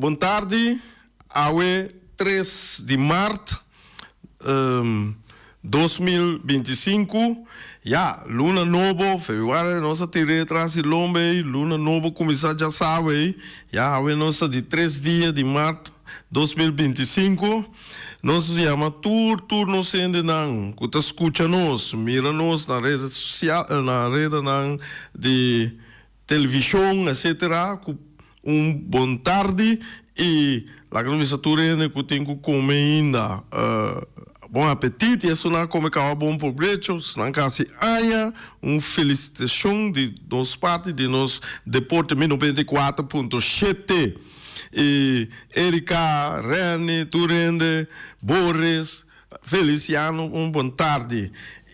Bon tardi. Awe 3 di mart 2025. Ya, luna nobo, februari nos a tir'é tras di lomba ei, luna nobo kuminsá djasawe ei. Ya, awe nos ta di 3 dia di mart 2025. Nos ta yama tur tur nos hendenan ku ta skucha nos, mira nos na reda sosial, na redanan di televishon etcetera ku un bon tardi i laga nos bisa tur hende ku tin ku kome ainda bon apetit i esunnan a kome kaba bon probecho, esnan ka hasi aña un felisitashon di nos parti di nos Deporte Mi 94.7 i Erika, Renny, tur hende, Boris, Feliciano un bon tardi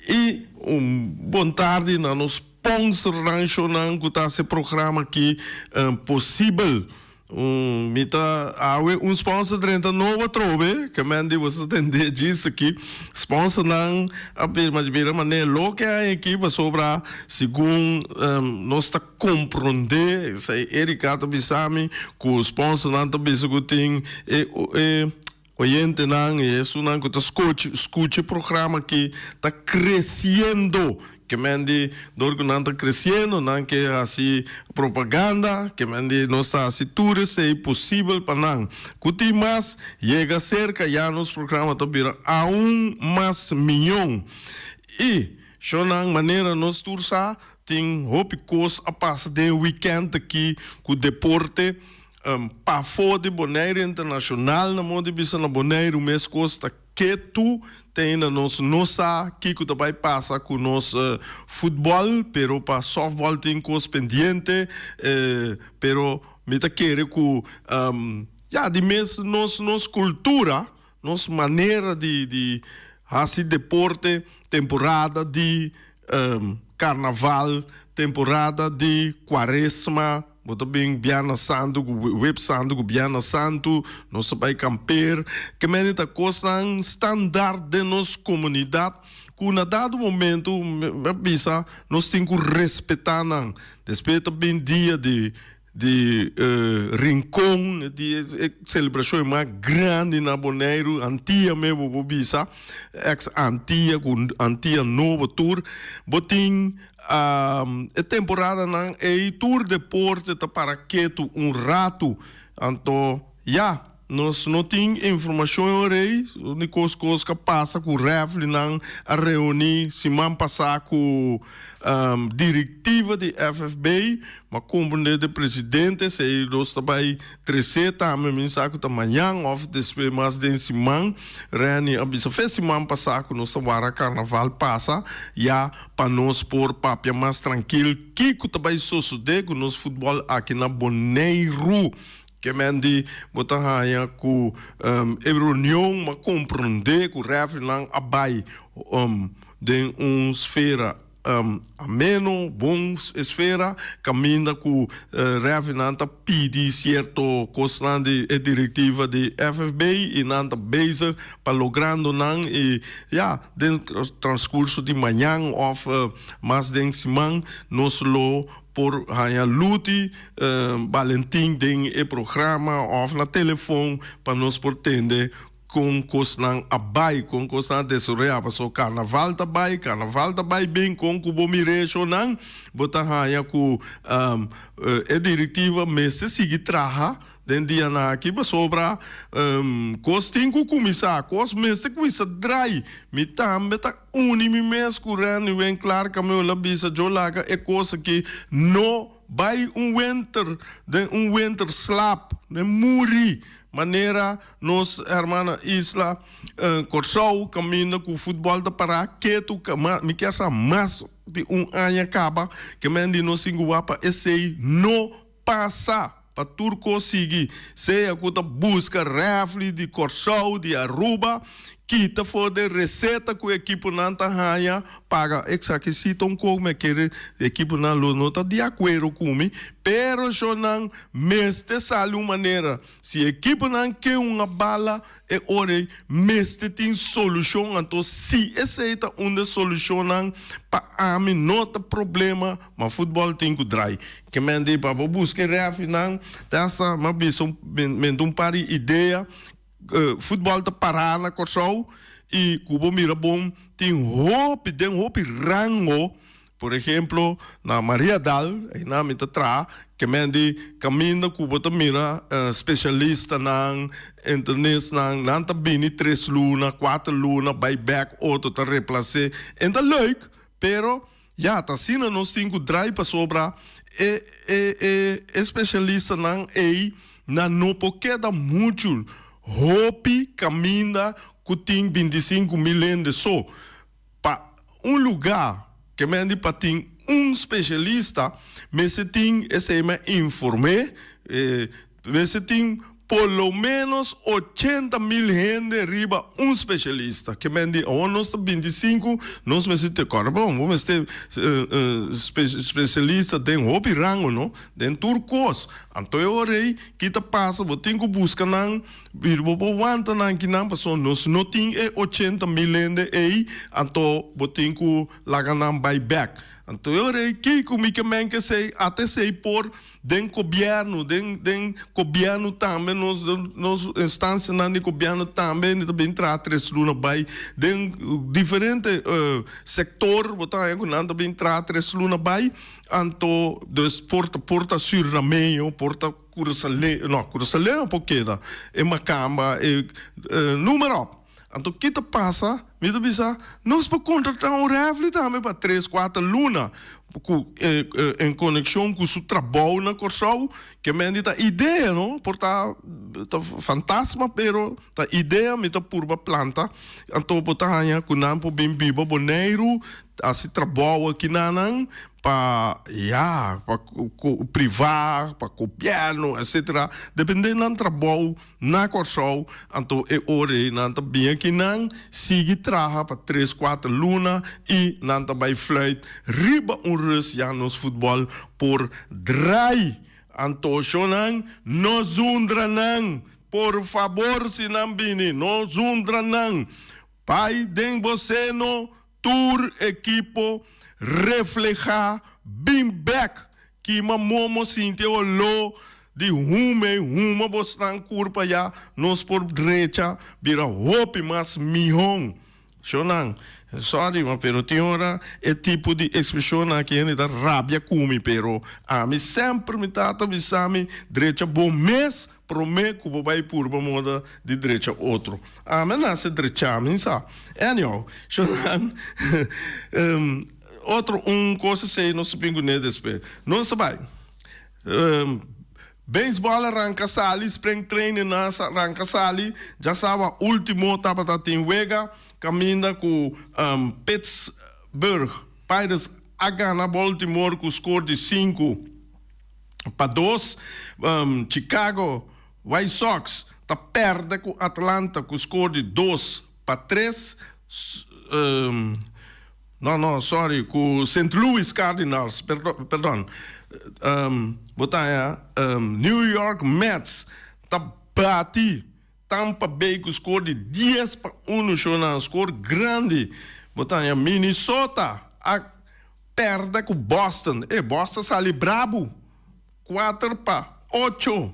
i un bon tardi na nos Sponsor ranchonan ku ta hasi e programa aki posibel. Mi ta awe un sponsor drenta nobo atrobe, ke men di boso ta tende djis aki. Sponsornan a bira bira manera loke aña aki pasobra segun nos ta komprondé, esei Erika ta bisa mi, ku sponsornan ta bisa ku tin e e Oyentenan i esunnan ku ta skucha e programa aki ta kresiendo. Ke men di dor ku nan ta kresiendo nan ke hasi propaganda, ke men di nos ta hasi tur esei posibel pa nan. Ku tin mas yega serka ya nos programa ta bira aun mas miyon. I shownan manera nos tur sa tin hopi kos a pasa den e wikènt aki ku deporte. Pafó di Boneiru Internashonal na moda di bisa na Boneiru mes kos ta ketu te ainda nos no sa kiko ta bai pasa ku nos futbòl pero pa sòftbòl tin kos pendiente pero mi ta kere ku ya di mes nos nos kultura nos manera di di hasi deporte temporada di karnaval temporada di kuaresma. Bo ta bin Bièrnè Santu ku Wep Santu ku Bièrnè Santu, nos ta bai kamper. Ke mende ta kosnan standaard den nos komunidat ku na dado momento mi a bisa nos tin ku respetá nan. Despues ta bin dia di di Rincon, e dia e selebrashon e mas grandi na Boneiru, Antia mes bo por bisa, eks Antia ku Antia Nobo tur. Bo tin E temporadanan ei tur deporte ta para ketu un ratu. Anto ya, nos no tin informashon e ora ei, di kos kos ka pasa ku rèflinan a reuní siman pasá ku direktiva di FFB, m'a komprendé di presidente esei nos ta bai tresé tambe, mi sa ku ta mañan òf despues mas den siman. Renny a bisa fe siman pasá ku nos ta wara karnaval pasa ya. Pa nos por papia mas trankil kiko ta bai sosodé ku nos futbòl aki na Boneiru. Ke men di bo ta haña ku e reunion bo a komprondé ku rèfrinan a bai den un sfera ameno, bon esfera, kaminda ku rèfrinan ta pidi sierto kosnan di e direktiva di FFB i nan ta bezig pa logrando nan i ya. Den transcurso di mañan of mas den siman nos lo por haña Luti Balentin den e programa of na telefon pa nos por tende con cosnan a bay, con cosnan a desaroya. Pasobra carnaval ta bay, carnaval ta bay bin con cu bo mira eshonan bo ta haña cu e directiva mester sigui traha. Den dianan aki pasobra kos tin ku kuminsá, kos mester kuminsá drai. Mi tambe ta uni mi mes ku Randy Winklaar kaminda el a bisa djo laga e kos aki no bai un winter den un winter slaap, den muri manera nos hermana isla Kòrsou kaminda ku futbòl ta pará ketu mi kier sa mas di un aña kaba ke men di nos tin ku wak pa esei no pasa pa tur kos sigui, sea ku ta buska rèfli di Kòrsou, di Aruba, Kita for de receta cu equiponan ta haya paga. Esaki si ta un cos mi a kere equiponan lo no ta di acuerdo cu mi, pero shownan mester sali un manera. Si equiponan ke un a bala e ora ey mester tin solucion, anto si esey ta un de solucionnan pa ami no ta problema, ma futbol tin cu draai. Ke men di pa bo busca e refinan te hasta mi a bisa un menta un par di idea. Futbòl ta pará na Kòrsou i ku bo mira bon tin hopi den hopi rango, por ehemplo na Mariadal einan mi ta traha ke men di kaminda ku bo ta mira spesialistanan, internisnan, nan ta bini tres luna, kuater luna bai bèk otro ta replas'é en ta leuk pero ya ta asina nos tin ku drai pasobra e e e e spesialistanan ei nan no por keda muchu hopi kaminda ku tin 25,000 hende so. Pa un lugá ke men di pa tin un spesialista mester tin esei men inform'é Mester tin por lo menos 80,000 hende riba un specialista. Ke men di awor nos ta 25, nos mester te kòrda bon, bo mester specialista den hopi rango no, den tur kos. Anto e ora ei ki ta pasa bo tin ku buska nan, bo por wanta nan kinan pasobra nos no tin e 80,000 hende ei, anto bo tin ku laga nan bai bèk. Anto e ora ei kiko mi ke men ke esei, ata esei por. Den gobièrnu, den den gobièrnu tambe nos nos instansianan di gobièrnu tambe hende ta bin traha tres luna bai. Den diferente sektor bo ta haña ku nan ta bin traha tres luna bai. Anto dus por ta por ta Surinameño, por ta Kurasaleo, no Kurasaleo por keda, e Makamba, e noem maar op. Anto ki ta pasa? Mi ta bisa, nos por kontratá un rèfli tambe pa tres, kuater luna ku en konekshon ku su trabou na Kòrsou. Ke men di ta idea, no? Por ta ta fantasma, pero ta idea mi ta purba planta. Anto bo ta haña ku nan por bin biba Boneiru, hasi trabou aki na nan pa ya, pa privá, pa gobièrnu, etsetera. Dependé nan trabou. Na Kòrsou, anto e ora ei nan ta bin aki nan sigui traha pa tres kuater luna i nan ta bai fluit riba un rus ya nos futbòl por drai. Anto shonnan no zundra nan por fabor si nan bini no zundra nan bai den bo seno tur ekipo reflehá bin bèk Kima momo sinti e oló di huma e huma bosnan kurpa ya nos por drecha bira hopi mas mihon. Shonnan, sorry ma pero tin ora e tipo di ekspreshonnan aki hende ta rabia ku mi pero ami semper mi tata bisa mi drecha bo mes prome ku bo bai purba moda di drecha otro. Ami a nase drecha mi sa. Anyhow, shonnan Otro un kos esei nos ta bin kuné despues. Nos ta bai. Beisbòl a ranka sali, spring training nan a ranka sali. Djasawa último tabata tin wega kaminda ku Pittsburgh Pirates a gana Baltimore ku skor di 5-2. Chicago White Sox ta pèrdè ku Atlanta ku skor di 2-3. No, no, sorry, ku Sint Louis Cardinals, perdon, bo ta haña New York Mets ta bati Tampa Bay ku skor di 10-1, shownan, skor grandi. Bo ta haña Minnesota a pèrdè ku Boston, e Boston sali brabu, 4-8.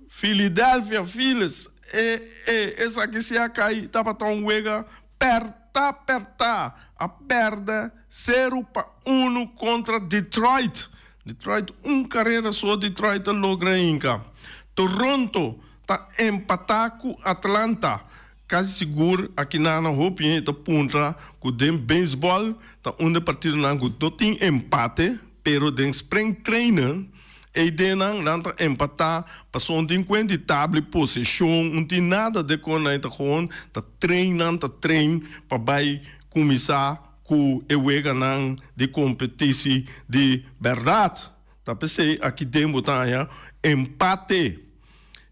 Philadelphia Phillies, e e esaki si a kai tabata un wega pèrtá pèrtá, a pèrdè 0-1 kontra Detroit. Detroit un karera so Detroit a logra hinka. Toronto ta empatá ku Atlanta. Kasi sigur akinan hopi hende ta puntra ku den beisbòl ta un de partidonan ku no tin empate, pero den spring training ei den nan nan ta empatá pasobra un tin kuenta di tabla i poseshon, un tin nada de kon nan ta gewoon ta train nan ta train pa bai kuminsá ku e weganan di kompetisi di bèrdat. Ta p'esei aki den bo ta haña empate.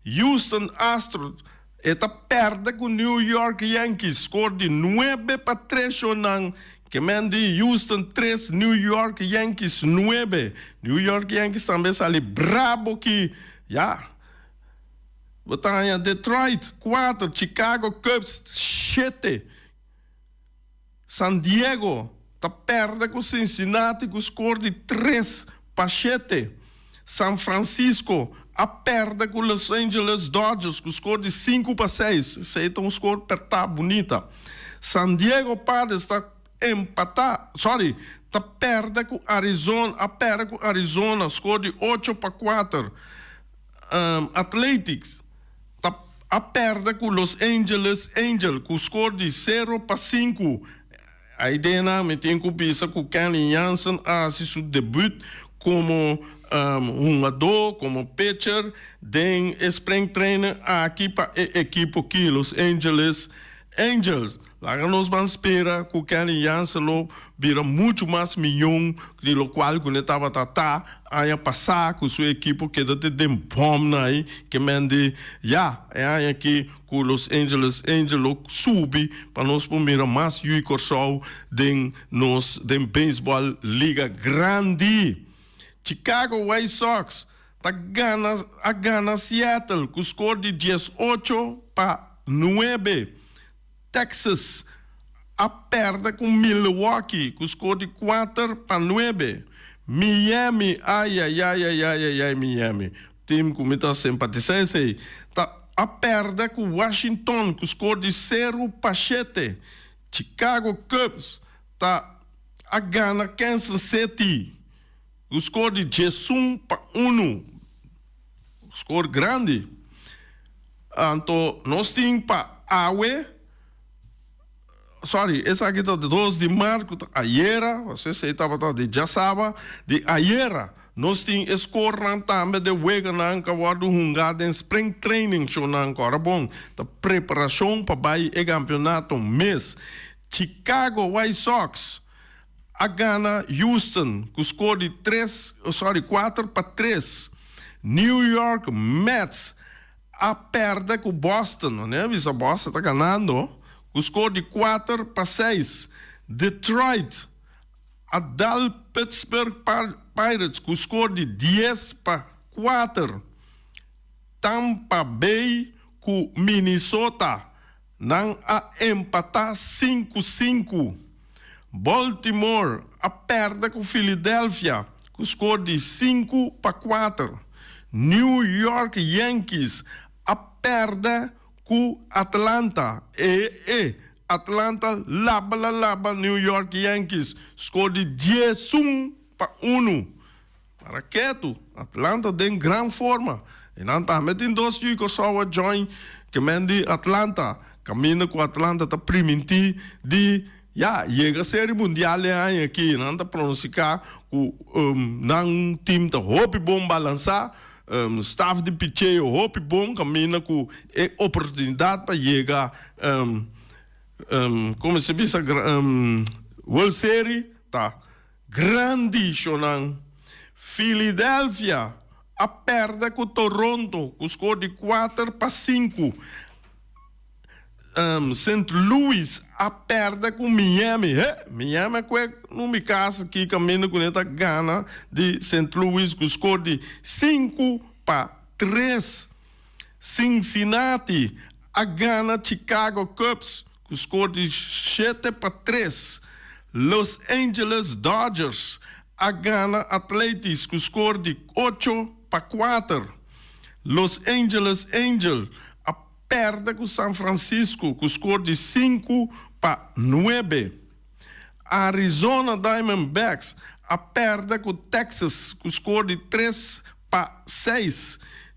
Houston Astros. E ta perde ku New York Yankees score di 9-3 shownan. Ke men di Houston 3, New York Yankees 9. New York Yankees tambe sali brabo ki ya. Bo ta haña Detroit 4, Chicago Cubs 7. San Diego ta perde ku Cincinnati ku score di 3-7. San Francisco a perde ku Los Angeles Dodgers ku score di 5-6. Esei ta un score pertá bunita. San Diego Padres ta empatá, sorry, ta perde ku Arizona, a perde ku Arizona score di 8-4. Athletics ta a perde ku Los Angeles Angels ku score di 0-5. Ai dena mi tin ku bisa ku Kenley Jansen a hasi su debut komo hungadó, komo pitcher den e spring training aki pa e ekipo ki, Los Angeles Angels. Laga nos ban spera ku Kenley Jansen lo bira muchu mas miyon di lokual ku ne tabata ta aña pasá ku su ekipo keda te den bòmnan ei ke men di ya e aña aki ku Los Angeles Angels lo subi pa nos por mira mas yu Kòrsou den nos den beisbòl liga grandi. Chicago White Sox ta gana a gana Seattle ku skor di 18-9. Texas a perde ku Milwaukee ku skor di 4-9. Miami, ayayayayayay Miami, team ku mi ta simpatisá esei, ta a perde ku Washington ku skor di 0-7. Chicago Cubs ta a gana Kansas City ku skor di 11-1, skor grandi. Anto nos tin pa awe, sorry, esaki ta di 2 di mart ku ta ayera, pasobra esei tabata di djasaba, di ayera nos tin e skornan tambe de weganan ku a wòrdu hungá den spring training shownan ku ora bon ta preparashon pa bai e kampionato mes. Chicago White Sox a gana Houston ku skor di tres, sorry, 4-3. New York Mets a perde ku Boston, no a bisa Boston ta ganando, ku skor di 4-6. Detroit a dal Pittsburgh Pirates ku skor di 10-4. Tampa Bay ku Minnesota nan a empatá 5-5. Baltimore a perde ku Philadelphia ku skor di 5-4. New York Yankees a perde ku Atlanta. E e Atlanta laba la laba New York Yankees skor di 11-1. Para ketu, Atlanta den gran forma. I nan tambe tin dos yu Kòrsou a join ke men di Atlanta. Kaminda ku Atlanta ta primintí di ya yega Serie Mundial e aña aki. Nan ta pronostiká ku nan tim ta hopi bon balansá, staf di picheo hopi bon kaminda ku e oportunidat pa yega komo se bisa World Serie ta Grandi shownan. Philadelphia a perde ku Toronto ku skor di 4-5. St. Louis a perde ku Miami. He, Miami a kue no mi kas aki kaminda ku nan ta gana di St. Louis ku skor di 5-3. Cincinnati a gana Chicago Cubs ku skor di 7-3. Los Angeles Dodgers a gana Athletics ku skor di 8-4. Los Angeles Angels a perde ku San Francisco ku skor di 5-9. Arizona Diamondbacks a perde ku Texas ku skor di 3-6.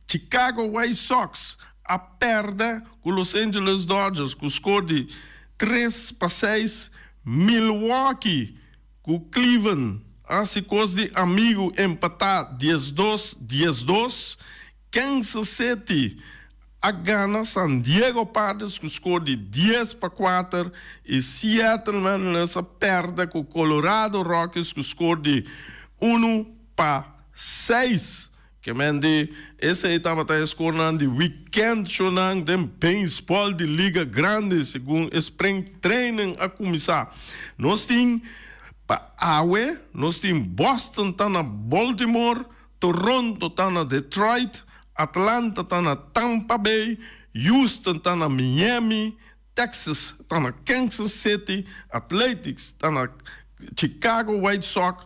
Chicago White Sox a perde ku Los Angeles Dodgers ku skor di 3-6. Milwaukee ku Cleveland a hasi kos di amigu empatá 12-12. Kansas City a gana San Diego Padres ku skor di 10-4 i Seattle Mariners a perde ku Colorado Rockies ku skor di 1-6. Ke men di esei tabata e skornan di wikènt shownan den beisbòl di Liga Grandi segun e spring training a kuminsá. Nos tin pa awe nos tin Boston ta na Baltimore, Toronto ta na Detroit, Atlanta ta na Tampa Bay, Houston ta na Miami, Texas ta na Kansas City, Athletics ta na Chicago White Sox,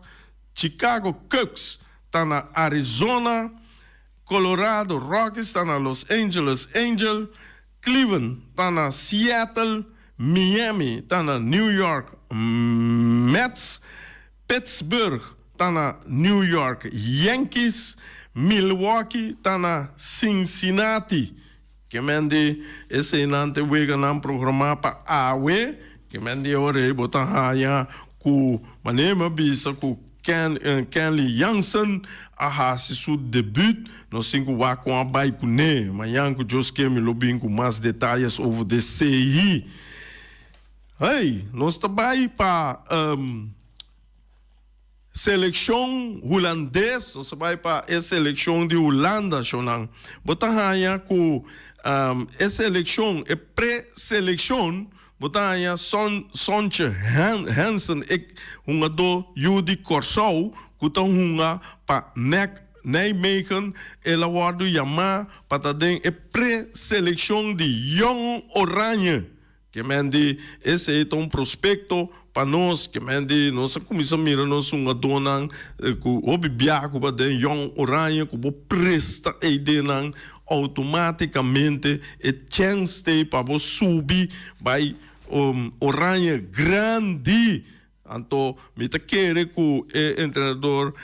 Chicago Cubs ta na Arizona, Colorado Rockies ta na Los Angeles Angel, Cleveland ta na Seattle, Miami ta na New York Mets, Pittsburgh ta na New York Yankees, Milwaukee ta na Cincinnati. Ke men di eseinan ta e weganan programá pa awe. Ke men di e ora ei bo ta haña ku manera mi a bisa ku Ken Kenley Jansen a hasi su debut. Nos tin ku wak kon a bai kuné. Mañan ku Dios ke mi lo bin ku mas detayes over di esei. Hey, nos ta bai pa. Selekshon Hulandes, nos a bai pa e selekshon di Hulanda, shownan. Bo ta haña ku e selekshon, e pre-selekshon, bo ta haña Son Sontje Hansen, e hungadó yu di Kòrsou ku ta hunga pa NEC Nijmegen, el a wòrdu yamá pa ta den e pre-selekshon di Jong Oranje. Ke men di esei ta un prospekto pa nos, ke men di nos a kuminsá mira nos hungadónan ku hopi biaha ku ba den Jong Oranje ku bo presta ei den nan outomátikamente e chèns t'ei pa bo subi bai Oranje grandi. Anto mi ta kere ku e entrenador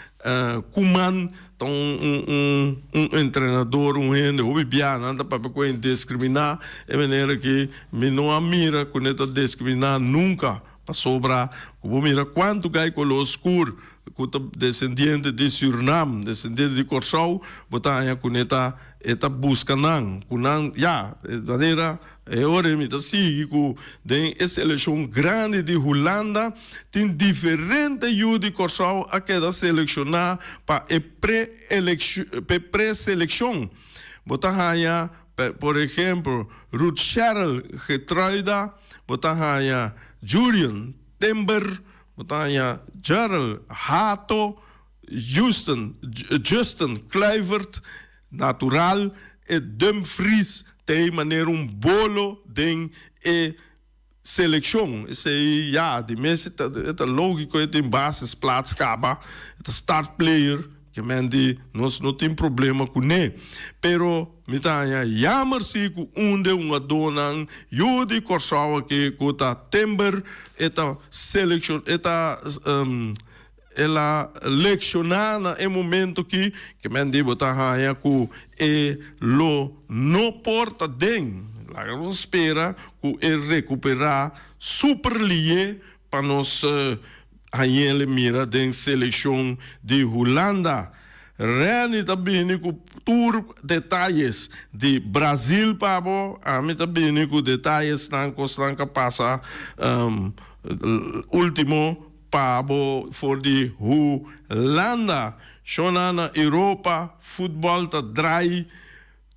Koeman ta un un entrenador, un hende hopi bia nan ta papia ku e diskriminá e manera ki mi no a mira ku ne ta diskriminá nunka pasobra ku bo mira kuantu gai koló skur ku ta desendiente di Sürnam, desendiente di Kòrsou bo ta haña ku ne ta e ta buska nan ku nan ya manera E ora mi ta sigui ku den e selekshon grandi di Hulanda tin diferente yu di Kòrsou a keda selekshoná pa e pre-selekshon. Bo ta haña por ehempel Rutscherel Getruida, bo ta haña Jurien Timber, bo ta haña Jorrel Hato, Justin Justin Kluivert, Natural, e Dumfries ta ei manera un bolo den e seleccion. Esei ya, di mes e ta logico, e tin basisplaats caba, e ta start player, ke men di nos no tin problema cune. Pero mi ta haña jammer si cu un de hungadornan yu di Corsou aki cu ta Timber, e ta seleccion, e ta. El a lekshoná na e momento ki ke men di bo ta haña ku e lo no por ta den. Laga nos spera ku e rekuperá super lié pa nos hañ'el mira den selekshon di Hulanda. Renny ta bini ku tur detayes di Brazil pa bo, ami ta bini ku detayesnan kosnan ka pasa ultimo. Pa bo for di Hulanda. Shona na Europa futbol ta drai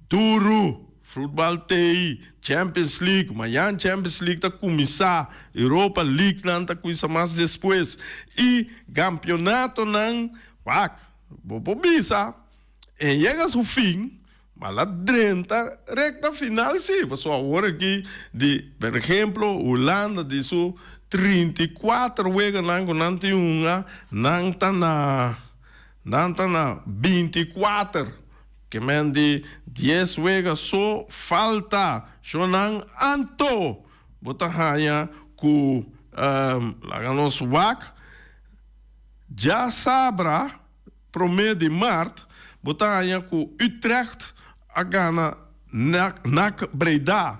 duru. Futbal tei Champions League, mañan Champions League ta kuminsá, Europa League nan ta kuminsá mas despues i gampionatonan wak bo por bisa e yega su fin. Ma la drenta recta final si, pasobra awor aki di por ehemplo Hulanda di su 34 weganan cu nan tin hunga nan ta na nan ta na 24 ke men di dies wega so falta sho nan anto bo ta haya cu laga nos wak djasabra. Promé di mart bo ta haña ku Utrecht a gana NAC Breda.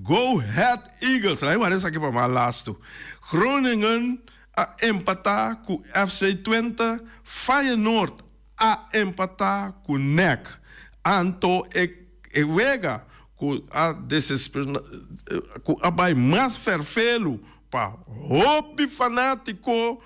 Go Ahead Eagles, laga wak esaki pa mas lastu. Groningen a empatá ku FC Twente, Feyenoord a empatá ku NEC. Anto e wega ku a ku a bai mas ferfelu pa hopi fanátiko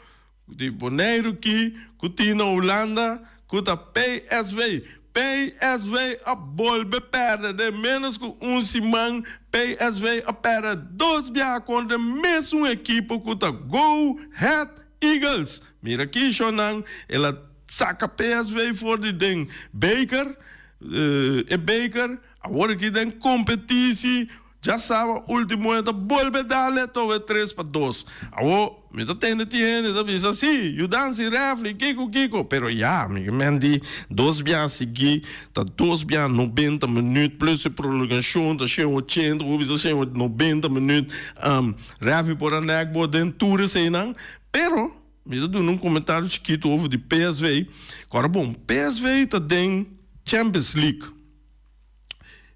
Di Boneiru ki ku tin na Hulanda ku ta PSV. PSV a bolbe pèrdè den ménos ku un siman. PSV a pèrdè dos biaha kontra e mesun ekipo ku ta Go Ahead Eagles. Mira kishonan el a saka PSV for di den beker, e beker awor aki den kompetisi. Djasaba ultimo e ta bolbe dale towe 3-2. Awo mi ta tende tin hende ta bisa si, yudansa i refri, kiko kiko, pero ya, mi ke men di dos bia sigui ta dos bia 90 minuut plus e prolongashon ta 180, bo bisa 190 minuut, refri por a nek bo den tur eseinan, pero mi ta duna un komentario chikitu over di PSV, kòrda bon, PSV ta den Champions League.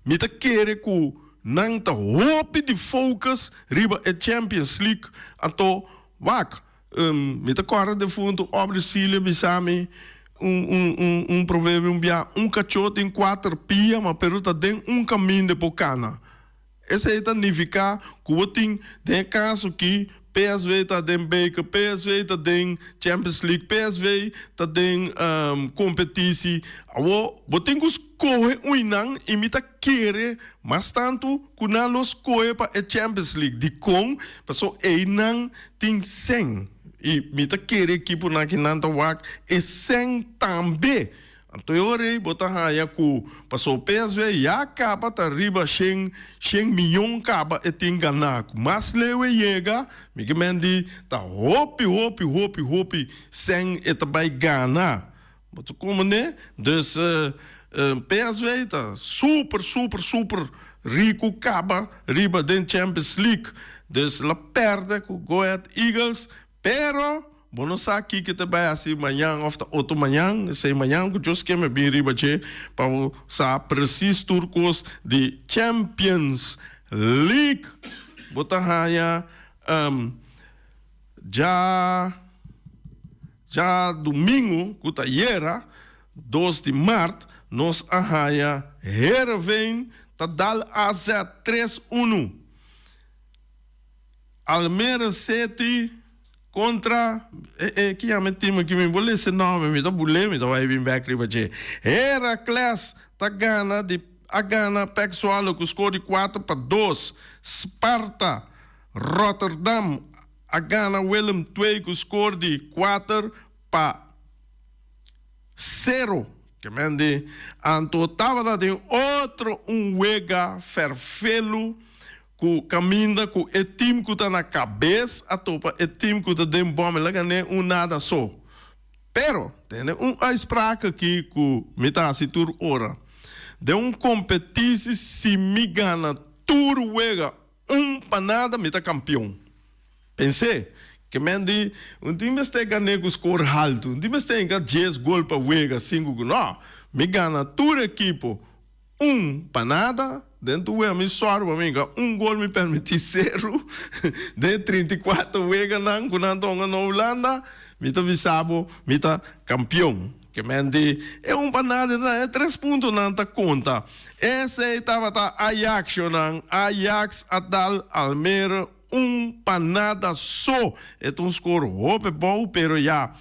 Mi ta kere ku nan ta hopi di focus riba e Champions League, anto wak, mi ta kòrda defuntu Aubrey Sealy a bisa mi un un un un proverbio un bia, un kachó tin kuater pia ma pero ta den un kaminda e por kana. Esei ta nifiká ku bo tin, den e kaso aki, PSV ta den beker, PSV ta den Champions League, PSV ta den kompetisi. Awor, bo tin ku skohe un i nan i mi ta kere mas tantu ku nan lo skohe pa e Champions League. Dikon? Pasobra einan tin sèn i mi ta kere ekiponan ki nan ta wak e sèn tambe. Anto e ora ei bo ta haña ku paso PSV ya kaba ta riba 100 miyon kaba e tin ganá. Ku mas leu e yega, mi ke men di ta hopi hopi hopi hopi sèn e ta bai gana. Bo ta komprendé? Dus PSV ta super super super riku kaba riba den Champions League. Dus la pèrdè ku Go Ahead Eagles, pero Bo no sa kiko ta bai hasi mañan of ta otro mañan, esei mañan ku Dios ke mi bin riba dje pa bo sa presis tur kos di Champions League. Bo ta haña dja djadumingu ku ta yera 2 di mart nos a haña Heerenveen ta dal AZ 3-1. Almere City kontra e e ki yama e team aki mi bo lesa e nòmber mi ta bul'é mi ta bai bin bèk riba dje. Heracles ta gana di a gana PEC Zwolle ku skor di 4-2. Sparta Rotterdam a gana Willem II ku skor di 4-0. Ke men di anto tabata tin otro un wega fèrfelu. Ku kaminda ku e tim ku ta na kabes a topa e tim ku ta den bòm, el a gan'é un nada so. Pero, tene un uitspraak aki ku mi ta hasi tur ora, Den un kompetisi si mi gana tur wega un pa nada mi ta kampion. Pens'é, ke men di, un tin mester gan'é ku skor haltu, un tin mester hinka 10 gol pa wega, sinku gol. No, mi gana tur ekipo Un pa nada, den tur wega mi sòru pa mi hinka un gol mi permití seru den e 34 weganan ku nan ta hunga na Hulanda, mi ta bisa bo mi ta kampion. Ke men di e un pa nada e tres puntonan ta konta. Esei tabata Ajax shownan, Ajax a dal Almere Un pa nada so. E ta un skor hopi bou, pero ya.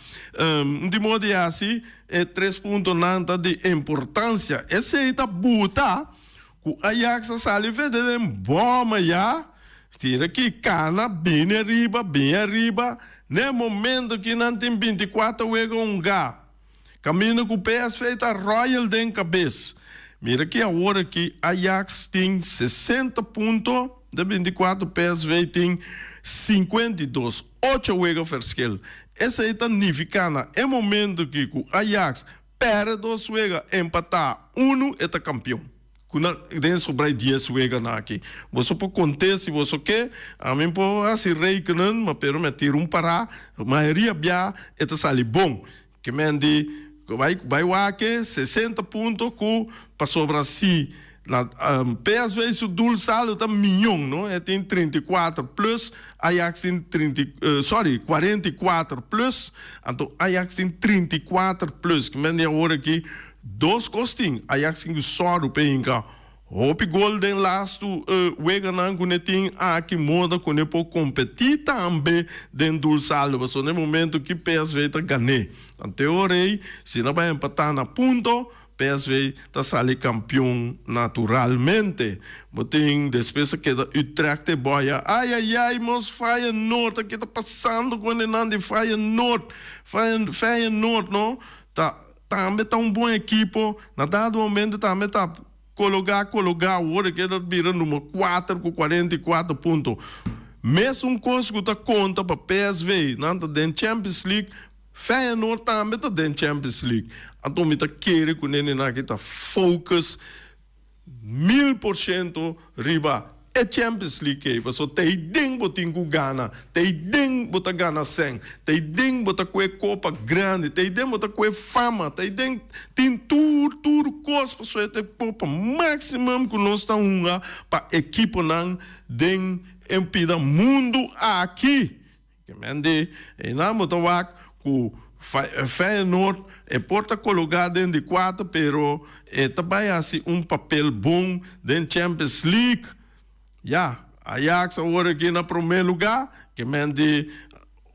Di modo di hasi e tres puntonan ta di importancia. Esey ta buta cu Ajax a sali vende den boma ya. Tira ki cana bini ariba, bini ariba. N'e momento ki nan tin 24 wega hunga. Caminda cu PSV ta royal den cabes. Mira ki awor aki Ajax tin 60 punto de 24 PSV tin 52, ocho wega verschil. Esey ta nifica na e momento ki cu Ajax perde dos wega empata uno e ta campeon. Ku na den sobra e dies weganan aki. Boso por kont'é si boso ke, ami por hasi rekenen, ma pero mi a tira un pará, mayoria bia e ta sali bon. Ke men di bai bai wak e 60 punto ku pasobra si na PSV su doel saldo ta miyon no, e tin 34 plus, Ajax tin trinta i sorry 44 plus, anto Ajax tin 34 plus. Ke men di awor aki Dos kos tin, Ajax tin ku sòru pa e hinka Hopi gol den lastu weganan ku ne tin aki moda ku ne por kompetí tambe den doelsaldo pasobra na e momento ki PSV ta gané. Ante ora ei si nan bai empatá na punto PSV ta sali kampion naturalmente. Bo tin despues a keda Utrecht e boya ayayay mos Feyenoord a ke ta pasando ku hendenan di Feyenoord Feyenoord no ta tambe ta un bon ekipo na dado momento tambe ta Kologá, kologá, awor e keda bira number kuater ku 44 punto. Mesun kos ku ta konta pa PSV, nan ta den Champions League, Feyenoord tambe ta den Champions League. Anto mi ta kere ku nenenan aki ta focus 1000% riba e Champions League ei, pasobra ta ei den bo tin ku gana, ta ei den bo ta gana sèn, ta ei den bo ta kue kopa grandi, ta ei den bo ta kue fama, ta ei den tin tur tur kos pasobra e ta e kopa maximum ku nos ta hunga pa ekiponan den e pida mundu aki. Ke men di einan bo ta wak ku Feyenoord e por ta kologá den di kuater pero e ta bai hasi un papel bon den Champions League. Ya, Ajax awor aki na promé lugá. Ke men di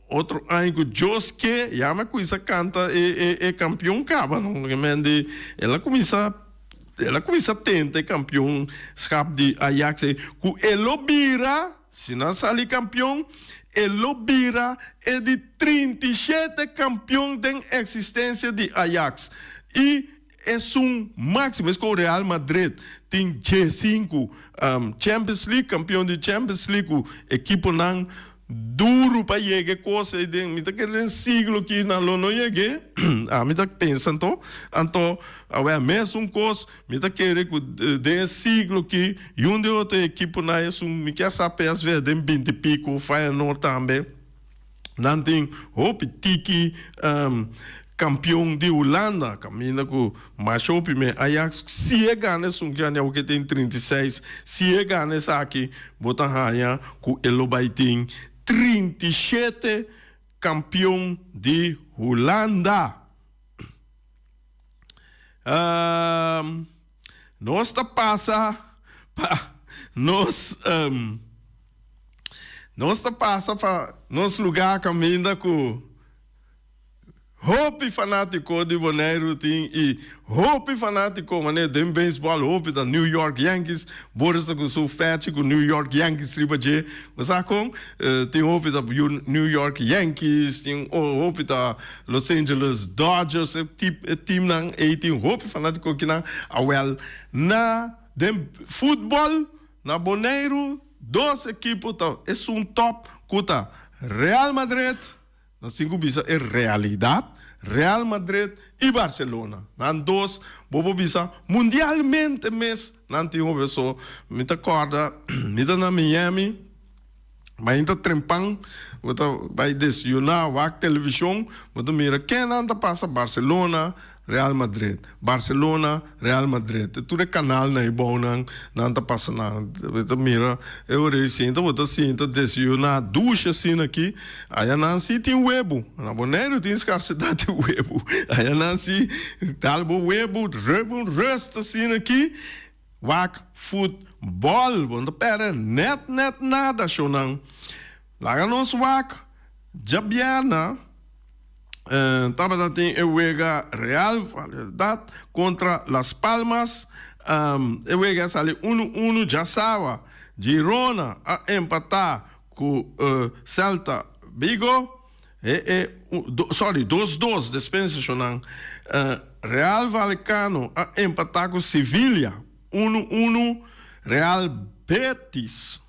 otro aña ku Dios ke ya mi a kuminsá kanta e e kampion kaba no. Ke men di el a kuminsá el a kuminsá tenta e kampionskap di Ajax ei ku e lo bira. Si nan sali kampion, e lo bira e di 37 kampion den eksistensia di Ajax i esun máksimo. Es ku Real Madrid tin 15 Champions League, kampion di Champions League ku ekiponan duru pa yega e kos ei den mi ta kere den siglo ki nan lo no yeg'é. Ami ta pensa anto, anto awe mesun kos. Mi ta kere ku den e siglo ki yun di otro ekiponan esun mi kier sa PSV den binti piko, Feyenoord tambe. Nan tin hopi tiki kampion di Hulanda kaminda ku masha hopi me Ajax si e gana esun ki ania awor tin 36 si e gana esaki bo ta haña ku e lo bai tin 37 kampion di Hulanda. Nos ta pasa pa nos nos ta pasa pa nos lugá kaminda ku hopi fanátiko di Boneiru tin i hopi fanátiko manera den beisbòl hopi ta New York Yankees. Boris ta ku su fechi ku New York Yankees riba dje. Bo sa kon? Tin hopi ta New York Yankees, tin hopi ta Los Angeles Dodgers, e tip e teamnan ei tin hopi fanátiko kinan. Awèl, na den futbòl na Boneiru dos ekipo ta esun tòp ku ta Real Madrid. Nos tin ku bisa e realidat, Real Madrid i Barcelona. Nan dos, bo por bisa mundialmente mes nan tin hopi. So mi ta kòrda mi ta na Miami, mainta trempan bo ta bai desayuná, wak televishon, bo ta mira kennan ta pasa Barcelona, Real Madrid, Barcelona, Real Madrid, e tur e kanalnan ei bounan nan ta pasa nan. Bo ta mira e ora ei sinta, bo ta sinta desayuná dushi asina aki. Aya nan si tin webu. Na Boneiru tin skarsedat di webu. Aya nan si dal bo webu, rub un rust asina aki, wak futbòl. Bo no ta pèrdè nèt nèt nada, shownan. Laga nos wak djabièrnè. Tabata tin e wega Real Valladolid kontra Las Palmas. E wega a sali unu unu djasawa. Girona a empatá ku Celta Vigo. Sorry, dos dos, despensa shonnan. Real Vallecano a empatá ku Sevilla unu unu. Real Betis.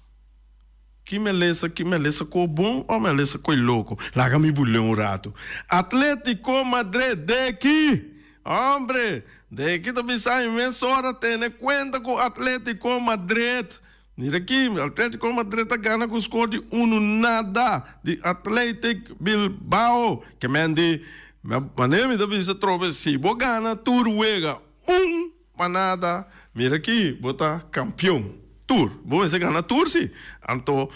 Ki me lesa, ki me lesa ko bon o me lesa koe loko? Laga mi burl'é un ratu. Atletico Madrid, de ki! Hombre, de ki ta bisa mi mesora tene kuenta ku Atletico Madrid. Mira aki, Atletico Madrid ta gana ku skor di unu nada di Athletic Bilbao. Ke men di, manera mi ta bisa trobe, si bo gana tur wega un Pa nada, mira aki, bo ta kampion. Tur. Bo mester gana tur si. Anto,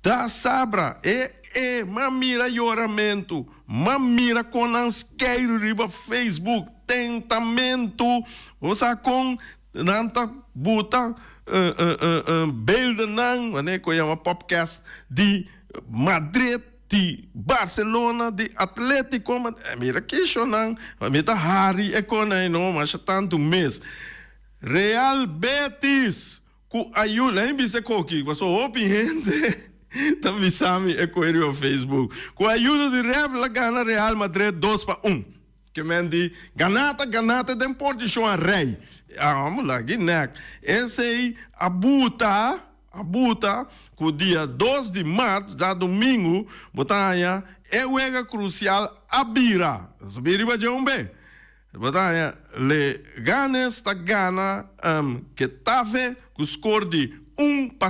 da sabra e e m'a mira yoramentu, m'a mira kon nan skeiru riba Facebook, tentamentu. Bo sa kon? Nan ta buta beeldennan, wanneer ku yama popcast, di Madrid, di Barcelona, di Atletico. Mira kishonan, mi ta hari e konai no masha tantu mes. Real Betis ku ayuda, laat mi bisa e koki, pasobra hopi hende ta bisa mi e koe riba Facebook, ku ayuda di ref la gana Real Madrid 2-1. Ke men di, Ganá ta ganá te den portishon a rei. Amo lagi nek. Esei a buta, a buta ku dia 2 di mart, djadumingu, bo ta haña e wega krusial a bira. Nos a bira riba dje un be. Bo ta haña Leganes ta gana Getafe ku skor di 1-0.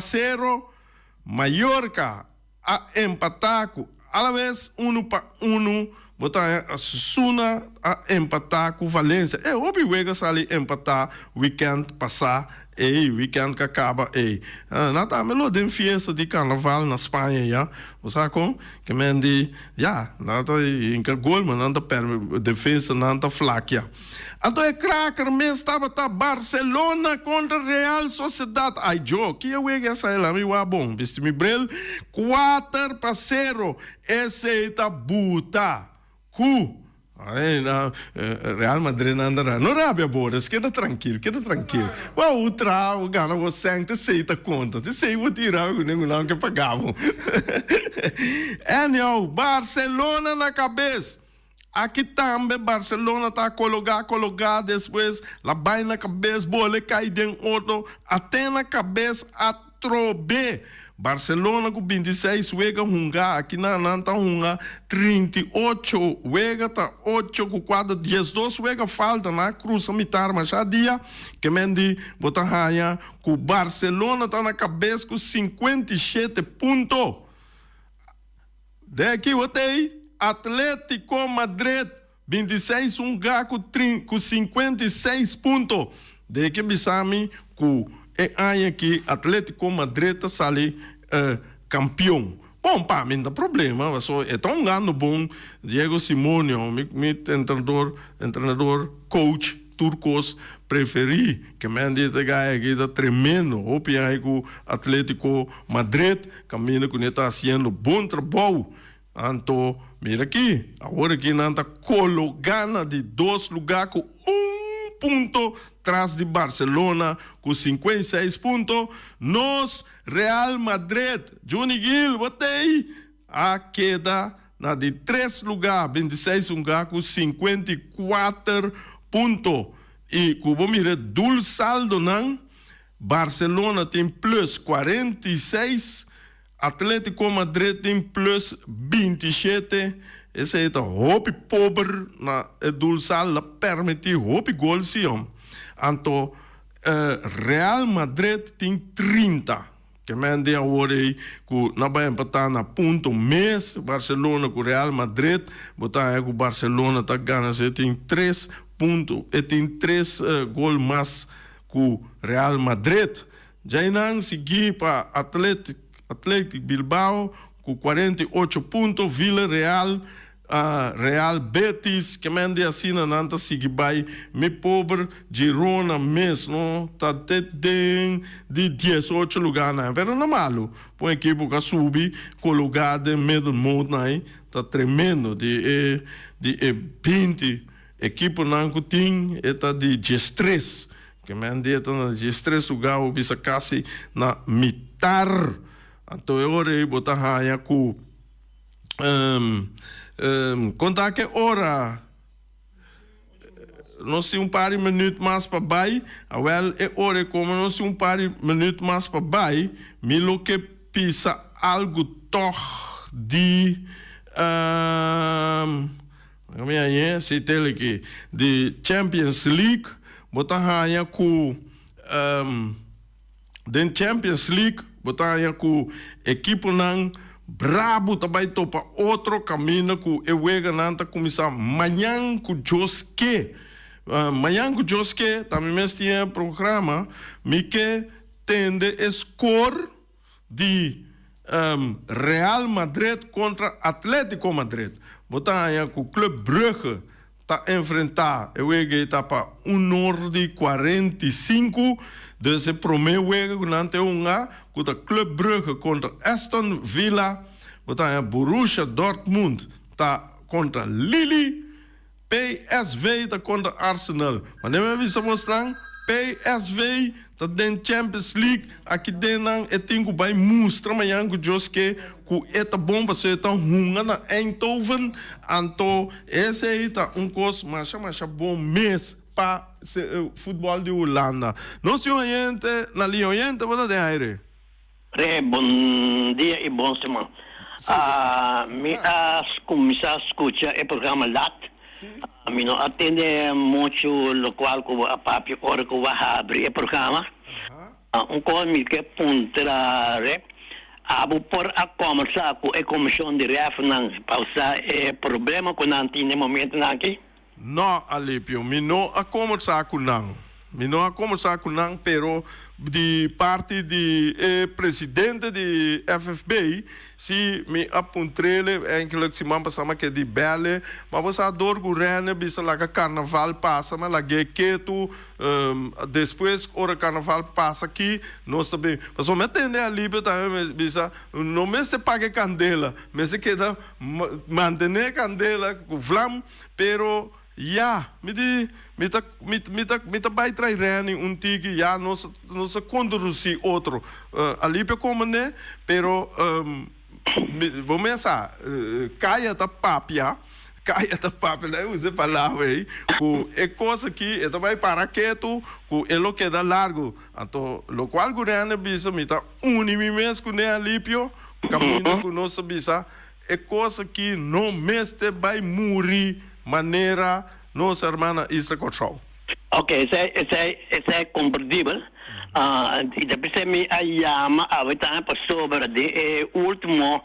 Mallorca a empatá ku Alaves 1-1, bo ta haña Osasuna a empatá ku Valencia. E hopi wega sali empatá wikènt pasá ei, wikènt ku a kaba ei. Nan tambe lo den fiesta di karnaval na Spaña ya. Bo sa kon? Ke men di, ya, nan ta hinka gol ma nan ta pèrdè, defensa nan ta flakia. Anto e kraker mes tabata Barcelona kontra Real Sociedad. Ay jo, ki e wega esei la mi wak bon. Bisti mi bril, 4-0. Esei ta buta ku Real Madrid nan ta no rabia Boris, keda trankil, keda trankil. Bo a traha, bo gana bo sèn, t'esei ta konta. T'esei bo tin rabia ku ningun nan ke paga bo. Anyhow, Barcelona na kabes. Aki tambe Barcelona ta kologá kologá despues la bai na kabes bole kai den otro até na kabes atrobe. Barcelona ku 26 wega hungá aki nan nan ta hunga 38 wega ta ocho ku kuater 12 wega falta nan a krusa mitar masha dia ke men di bo ta haña ku Barcelona ta na kabes ku 57 punto. Den aki bo t'ei Atletico Madrid 26 un ga ku ku 56 punto. Den ke bisa mi ku e aña aki Atletico Madrid ta sali kampion. Bon pa mi no ta problema pasobra e ta hungando bon Diego Simeone mi mi entrenador entrenador coach tur kos preferi ke men di ta gaya aki ta tremendo hopi aña ku Atletico Madrid Kaminda ku ne ta hasiendo bon trabou. Anto, mira aki, awor aki nan ta kologá na di dos lugá ku un punto tras di Barcelona ku 56 punto. Nos Real Madrid, Juni Gil, bo t'ei, a keda na di tres lugá, 26 lugá ku 54 punto. I ku bo mira e dul saldonan. Barcelona tin plus 46, Atletico Madrid tin plus 27. Esei ta hopi pober na e doelsal, la permiti hopi gol si hom. Anto Real Madrid tin 30. Ke men di awor ei ku na bai empatá na punto mes Barcelona ku Real Madrid, bo ta haña ku Barcelona ta gana si e tin tres punto, e tin tres gol mas ku Real Madrid. Djainan sigui pa Athletic Bilbao ku 48 punto, Villarreal, Real Betis, ke men di asina nan ta sigui bai. Mi pober Girona mes no ta te den di 18 lugarnan, pero no malu pa un ekipo ku a subi kologa den middelmoot nan ta tremendo di e di e 20 Ekiponan ku tin e ta di 13. Ke men di e ta na 13 lugá bo bisa kasi na mitar. Anto e ora ei bo ta haña ku kon ta ke ora nos tin un par di minüt mas pa bai. Awèl e ora ei komo nos tin un par di minüt mas pa bai mi lo ke pisa algu tòg di. Mi hañ'é si tele ki di Champions League bo ta haña ku den Champions League bo ta haña ku ekiponan brabu ta bai topa otro kaminda ku e weganan ta kuminsá mañan ku Dios ke. Mañan ku Dios ke ta mi mes tin e programa mi ke tende e skor di Real Madrid kontra Atletico Madrid. Bo ta haña ku Club Brugge. ta enfrentá e wega ei ta pa un or di 45, dus e promé wega ku nan ta hunga ku ta Club Brugge kontra Aston Villa, bo ta haña Borussia Dortmund ta kontra Lille. PSV ta kontra Arsenal. Manera mi a bisa bosnan, PSV ta den Champions League, aki den nan e tin ku bai mustra mañan ku Dios ke ku e ta bon pasobra e ta hunga na Eindhoven, anto esei ta un kos masha masha bon mes pa futbòl di Hulanda. Nos tin oyente na liña, oyente bo ta den aire. Re, bon dia y bon siman. Mi a cuminsa scucha e programa lat. Mi no a tende mucho locual cu bo a papia ora cu bo a habri e programa. Un cos mi ke puntra Re, abo por a combersa cu e comision di refnan pa usa e problema cu nan tin den momentonan aki? No, Alipio, mi no a combersa cu nan. Mi no a combersa cu nan, pero di parti di e presidente di FFB, si mi a puntrele, eigenlijk siman pasa mi a keda di belle, ma bo sa dor cu Rene bisa laga carnaval pasa, mi a lag'e ketu, despues ora carnaval pasa aki, nos ta bin. Pasobra mi a tende Alipio tambe mi bisa, no mester paga e candela, mester keda mantene e candela cu vlam. Pero ya, mi di, mi ta, mi, mi ta, mi ta bai trai Renny un tiki, ya nos, nos a kondurusí otro. Alipio komand'é, pero mi, bo mes sa, kaya ta papia, kaya ta papia, nan a usa e palabra ei, ku e kos aki e ta bai para ketu, ku e lo keda largu. Anto, lokual ku Renny a bisa, mi ta uni mi mes kuné Alipio, kaminda ku nos a bisa, E kos aki no mester bai muri manera nos hermana Isla Kòrsou. Ok, esei esei esei komprendibel. I ta p'esei mi a yama awe tambe pasobra den e ultimo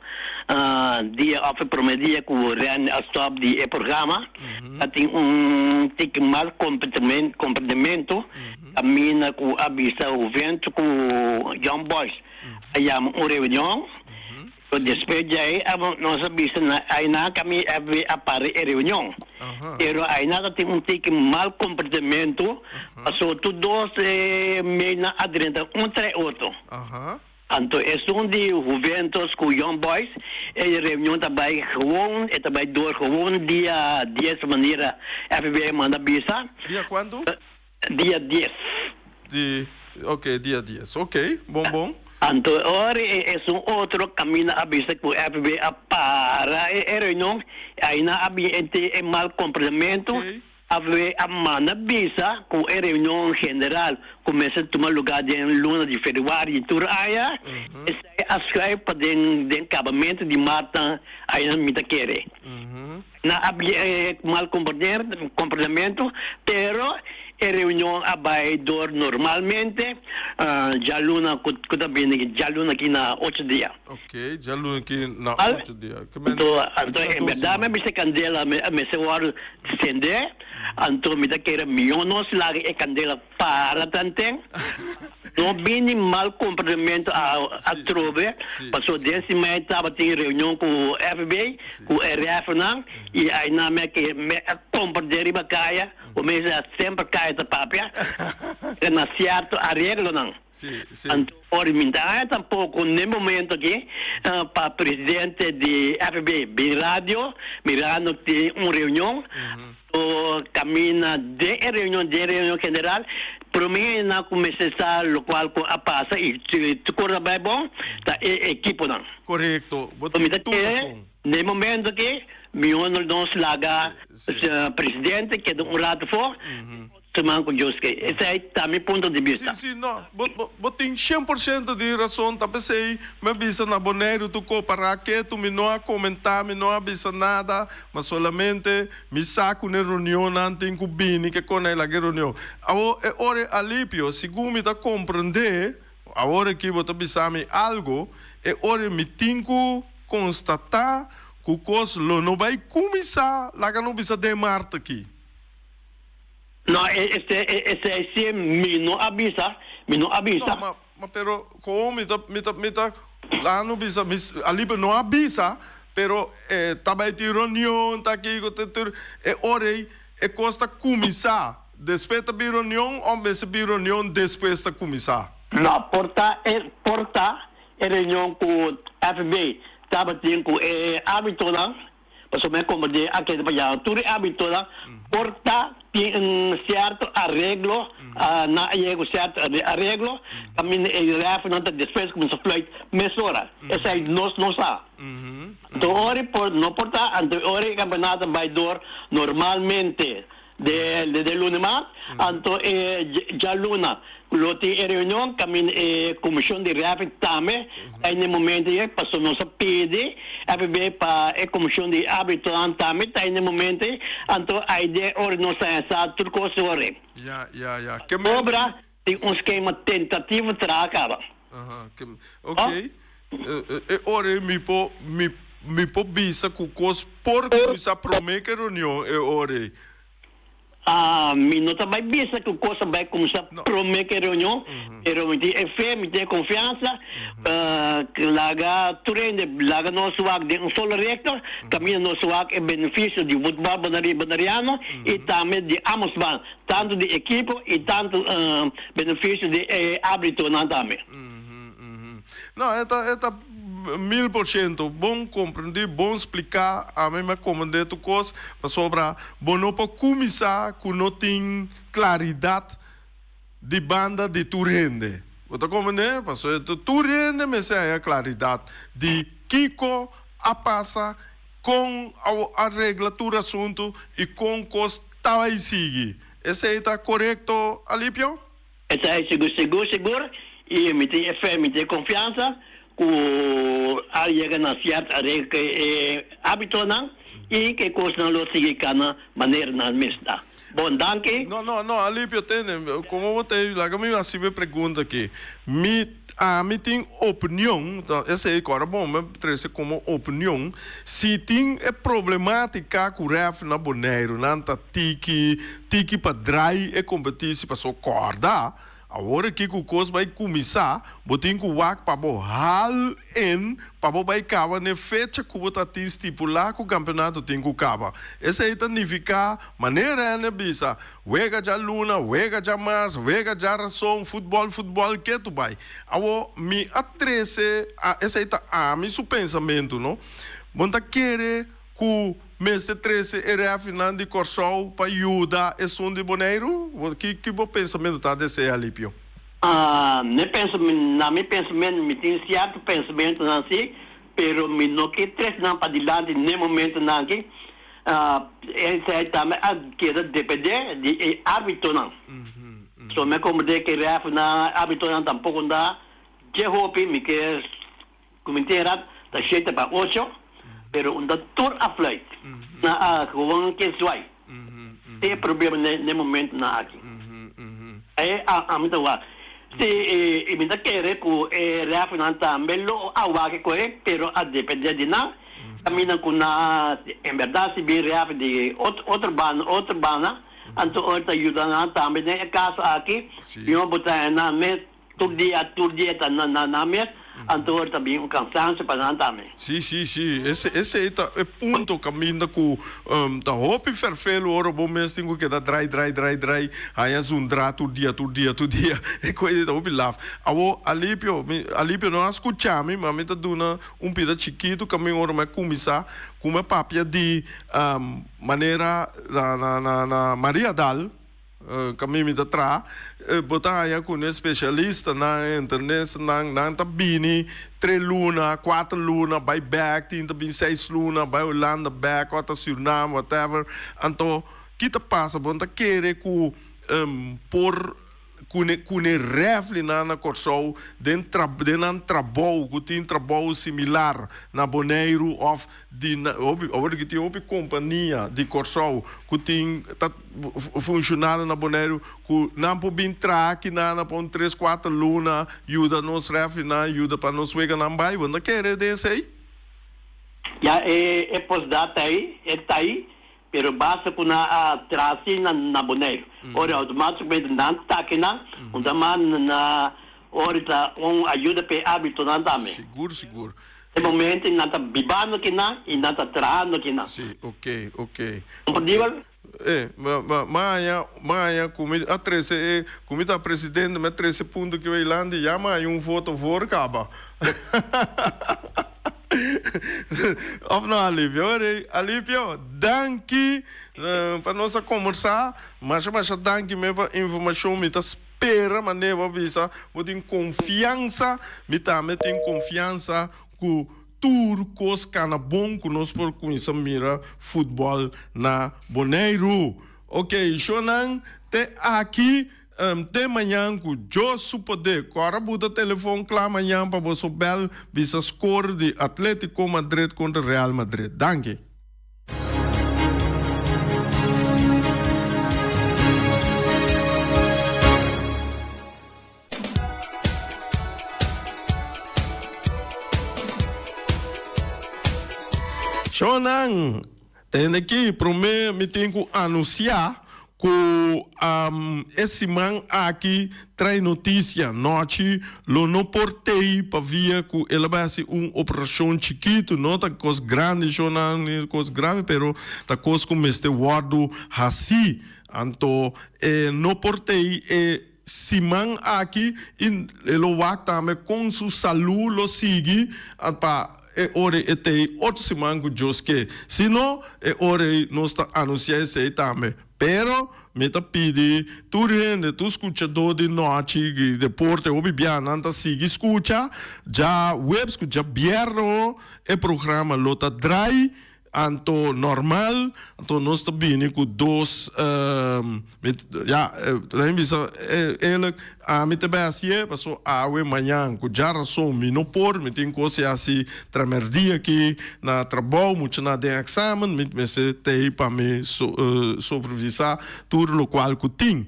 dia òf e promé dia ku Rene a stòp di e programa a tin un tiki mal komprendementu kaminda ku a bisa Juventus ku Young Boys a yama un reunion. Despues di ei nos a bisa na einan ku mi FB a para e reunion. Pero einan ta tin un tiki mal komportamentu pasobra tur dos meinan a drenta un tras otro. Anto esun di Juventus ku Young Boys e reunion ta bai gewoon, e ta bai dor gewoon dia dies manera FB a manda bisa. Dia kuantu? Dia dies. Di, ok, dia dies. Ok, bon bon. Anto e ora e esun otro kaminda a bisa ku FB a para e e reunion, aina a bin ente e mal komprendementu, FB a manda bisa ku e reunion general ku mester tuma lugá den luna di februari di tur aña, esei a schuif pa den den kabamentu di martnan aina mi ta kere. Na a bin e mal komportamentu, pero e reunion a bai dor normalmente djaluna ku ta bini, djaluna aki na ocho dia. Ok, djaluna aki na ocho dia. Anto, anto en berdad mi a bisa e kandela mester wòrdu sendé, anto mi ta kere mihó nos laga e kandela para tanten. No bini mal komportamentu atrobe, pasobra den siman e tabatin reunion ku FB, ku e refnan, i ainan mi a ke mi a komprendé riba kaya, ku mi sa semper kaya ta papia, ke na sierto areglonan. Anto ora mi ta haña tampoko n'e momento aki pa presidente di FB bin radio, mirando tin un reunion, Bo camina den e reunion, den e reunion general, prome nan cu mester sa locual cu a pasa y tur cos a bay bon, ta e equiponan. Corecto, bo tin tur razon. Den e momento aki, mihor nos laga presidente keda un rato for. Siman ku Dios ke. Esei ta mi punto di bista. Sí, sí, no. Bo, bo, bo tin 100% di rason. Ta p'esei mi a bisa na Boneiru tur ko pará ketu. Mi no a komentá, mi no a bisa nada, ma solamente mi sa ku n'e reunionnan tin ku bini ke kon el a ke reunion. Awor, e ora e alipio, segun mi ta komprendé, awor aki bo ta bisa mi algo, e ora mi tin ku konstatá ku kos lo no bai kuminsá, laga no bisa den mart aki. No, esei si mi no a bisa, mi no a bisa. No, ma, ma pero komo mi ta, mi ta, mi ta laha no bisa, mi Alipe no a bisa, pero e ta bai tin reunion, ta kiko, ta tur, e ora ei. e kos ta kuminsá despues ta bin reunion òf mester bin reunion despues ta kuminsá? No, por ta e por ta e reunion ku FB tabatin ku e árbitonan, pasobra mi a komprendé a keda pa ya tur e árbitonan por ta tin un sierto areglo, nan a yega ku sierto areglo kaminda e rèfnan ta despues kuminsá fluit mesora. Esei nos no sa. Anto ora por no por ta, anto ora e campeonato bay door normalmente de de luna maart, anto e djaluna lo tin e reunion caminda e comision di referee tambe ta na e momento ei, pasobra nos a pidi FB pa e comision di arbitronan tambe ta na e momento ei, anto ay den ora nos ta hesa tur cos ta ora. Ya, ya, ya. Ke men. Obra tin un skema tentativo traha caba. Aha, ke, ok. E ora ei mi por, mi, mi por bisa ku kos por kuminsá promé ku e reunion e ora ei. Ah, mi no ta bai bisa ku kos a bai kuminsá No. promé ku e reunion, pero mi tin e fe, mi tin e konfiansa, laga tur hende, laga nos wak den un solo rektor, kaminda nos wak e benefisio di futbòl boneriano i tambe di ambos banda, tantu di ekipo i tantu benefisio di e árbitonan tambe. No, e ta, e ta 1000% bon komprendí, bon spliká. Ami mi a komprendé tur kos, pasobra bo no por kuminsá ku no tin klaridat di banda di tur hende. Bo ta komprendé? Pasobra tur hende mester haña klaridat di kiko a pasa, kon a regla tur asuntu i kon kos ta bai sigui. Esei ta korekto, Alipio? Esei sigur sigur sigur i mi tin e fe, mi tin e konfiansa ku a yega na sierto areglo ku e árbitonan i ku e kosnan lo sigui kana manera nan mes ta. Bon, danki. No, no, no, Alipio, tende, komo bo ta laga mi hasi bo e pregunta aki. Mi, ami tin opinion, esei ku ora bon mi trese komo opinion, si tin e problematika ku ref na Boneiru, nan ta tiki, Tiki pa drai e kompetisi paso kòrda awor aki ku kos bai kuminsá bo tin ku wak pa bo hal en pa bo bai kaba n'e fecha ku bo ta tin stipulá ku kampeonato tin ku kaba. Esei ta nifiká manera hende a bisa wega djaluna, wega djamars, wega djarason, futbòl futbòl ketu bai. Awor mi a trese esei ta ami su pensamentu no. Bo ta kere Ku mester trese e refinan di Kòrsou pa yuda esun di Boneiru? Ki ki bo pensamentu ta desea, Alipio? Mi pensamentu, na mi pensamentu mi tin sierto pensamentunan si, pero mi no ke trese nan padilanti n'e momentunan aki. Esei tambe a keda depende di e árbitonan. So mi a komprende ku e refinan, árbitonan tampoko no ta dje hopi, mi ke Ku mi tera ta shete pa ocho, pero un ta tur a fluit. Na a gewoon ke zwai. Te e problema ne momentonan aki. E ami ta wak. Si i mi ta kere ku e refnan tambe lo a wak e koe, pero a depende di nan. Kaminda ku nan en berdad si bin ref di otro banda, otro banda, anto ora ta yuda nan tambe den e kaso aki, mihor bo traha nan mes. Tur dia, tur dia ta na nan mes, anto ora ta bin un cansancio pa nan tambe. Sí, sí, sí. Ese, esei ta e punto caminda cu ta hopi ferfelu ora bo mes tin cu keda drai, drai, drai, drai, haña zundra tur dia, tur dia, tur dia. E koe ta hopi laf. Awo, Alipio, mi, Alipio no a scucha mi, ma mi ta duna un pida chikitu camin ora mi a cuminsa cu mi a papia di manera na, na, na, na Mariadal. Kaminda mi ta traha, bo ta haña ku e spesialistanan, internistanan, nan ta bini tres luna, kuater luna, bai bèk, tin ta bini seis luna, bai Hulanda bèk òf ta Surinam, whatever. Anto, ki ta pasa? Bo no ta kere ku por ku ne ku ne rèflinan na Kòrsou den den nan trabou ku tin trabou similar na Boneiru òf di hopi awor ki tin hopi kompania di Kòrsou ku tin ta funshonando na Boneiru ku nan por bin traha kinan pa un tres kuater luna yuda nos rèfrinan yuda pa nos weganan bai bo no ta kere den esei? Ya e e posdata ei e ta ei pero basta ku nan a traha así na na Boneiru ora outomátikamente nan ta kinan un ta manda na ora ta un ayuda pa e árbitonan tambe. Sigur sigur. E momento nan ta bibando kinan y nan ta trahando kinan. Sí, ok, ok. Comprendibel? E, m'a haña, m'a haña ku mi a trese e, ku mi ta presidente, mi a trese punto ki Weilandi, ya m'a haña un voto voor kaba. Of no Alipio? Ora Alipio, danki pa nos a kombersá. Masha masha danki me pa informashon. Mi ta spera manera bo a bisa, bo tin konfiansa, mi tambe tin konfiansa ku Tur kos kana bon ku nos por kuminsá mira futbòl na Boneiru. Ok, shownan te aki te mañan ku Dios su poder. Kòrda buta telefon kla mañan pa boso bèl bisa skor di Atletico Madrid kontra Real Madrid. Danki. Shownan, tende aki prome mi tin ku anunsia ku e siman aki trae notisia nochi lo no por tei pavia ku el a bai hasi un operashon chikitu, no ta kos grandi shownan ni kos grave pero ta kos ku mester wòrdu hasi anto e no por tei e Siman aki i e lo wak tambe kon su salú lo sigui pa e ora ei e t'ei otro siman ku Dios ke. Si no, e ora ei nos ta anunsiá esei tambe. Pero mi ta pidi tur hende, tur skuchadó di nochi di deporte hopi bia nan ta sigui skucha djaweps ku djabièrnè e programa lo ta drai. Anto normal, anto nos ta bini ku dos, ya, laat mi bisa eerlijk, ami ta bai hasié paso awe mañan ku djarason mi no por, mi tin kos di hasi tramerdia aki na trabou, muchanan den examen, mi mester t'ei pa mi supervisá tur lokual ku tin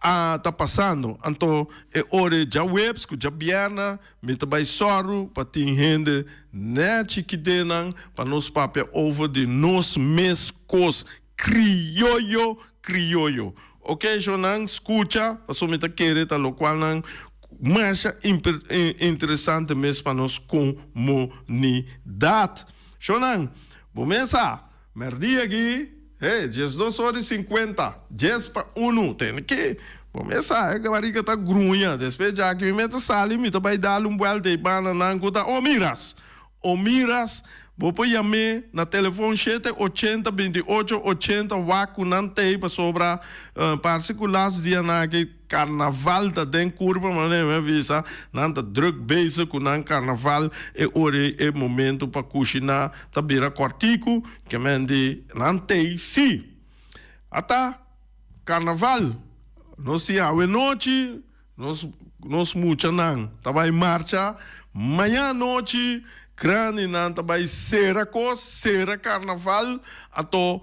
ta pasando. Anto e ora djaweps ku djabièrnè Mi ta bai sòru pa tin hende nèchi kidenan pa nos papia over di nos mes kos krioyo krioyo. Oke shownan skucha pasobra mi ta kere ta lokualnan masha interesante mes pa nos komunidat. Shownan bo mes sa mèrdia aki he 12 ora i 50 dies pa unu tene ke bo mes sa e barika ta gruña despues djaki mi mes ta sali mi ta bai dal un buelta ei banda nan ku ta omiras omiras bo por yam'é na telefon shete ochenta binti ocho ochenta wak ku nan t'ei pasobra parse ku las dianan aki. Carnaval ta den curpa manera mi a bisa nan ta druk bezig cu nan carnaval e ora ei e momento pa cushina ta bira cortico ke men di nan tey si ata carnaval nos tin awe nochi nos nos muchanan ta bay marcha maña anochi grandinan ta bay cera cos cera carnaval ato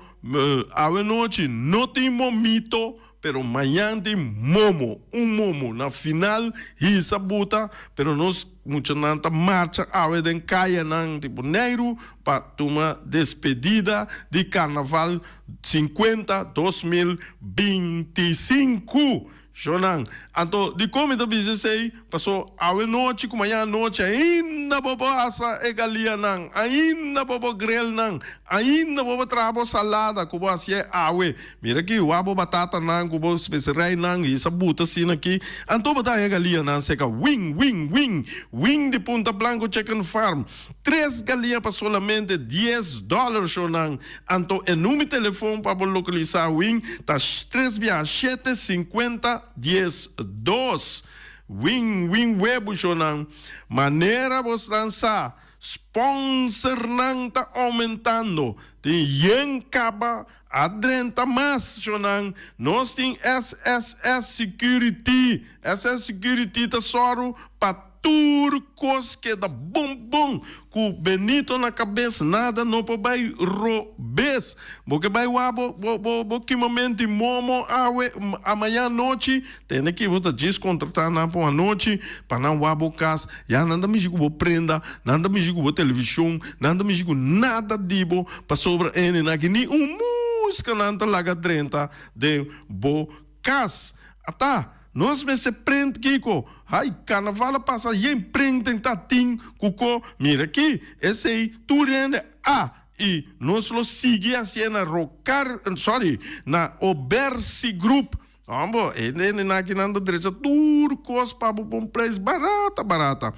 awe nochi no tin momito. Pero mañan tin momo, un momo. Na final hisa buta, pero nos muchanan ta marcha awe den kayanan di Boneiru pa tuma despedida di Karnaval 50 2025. Shownan, anto dikon mi ta bisa esei? Paso awe nochi ku mañan anochi ainda bo por hasa e galianan, ainda bo por grill nan, ainda bo por traha bo salada ku bo hasié awe. Mira aki, wak bo batatanan ku bo speserijnan hisa buta asina aki. Anto bo ta haña galianan seka wing, wing, wing, wing di Punta Blanco Chicken Farm. Tres galia pa solamente dies dòler shownan. Anto e number telefon pa bo lokalisá wing ta tres biaha shete sinkuenta dies dos. Win win webu shonan. Manera bosnan sa, sponsornan ta aumentando. Tin yen kaba a drenta mas shonan. Nos tin SSS Security. SS Security ta sòru pa tur kos keda bon bon. Ku Benito na kabes nada no por bai robes. Bo ke bai wak bo bo bo bo kimamenti momo awe amaña anochi tende ki bo ta djis kontrata nan pa un anochi pa nan wak bo kas ya nan ta mishi ku bo prenda nan ta mishi ku bo televishon nan ta mishi ku nada di bo pasobra ene nan aki ni un muska nan ta laga drenta den bo kas ata Nos mester prent kiko? Hay, carnaval a pasa yen prenten ta tin ku ko. Mira aki, esei tur hende a. i nos lo sigui hasié na Rocar, sorry, na Obersi Group. Hombo, e hendenan akinan ta drecha tur kos pa bo pa un prijs barata barata.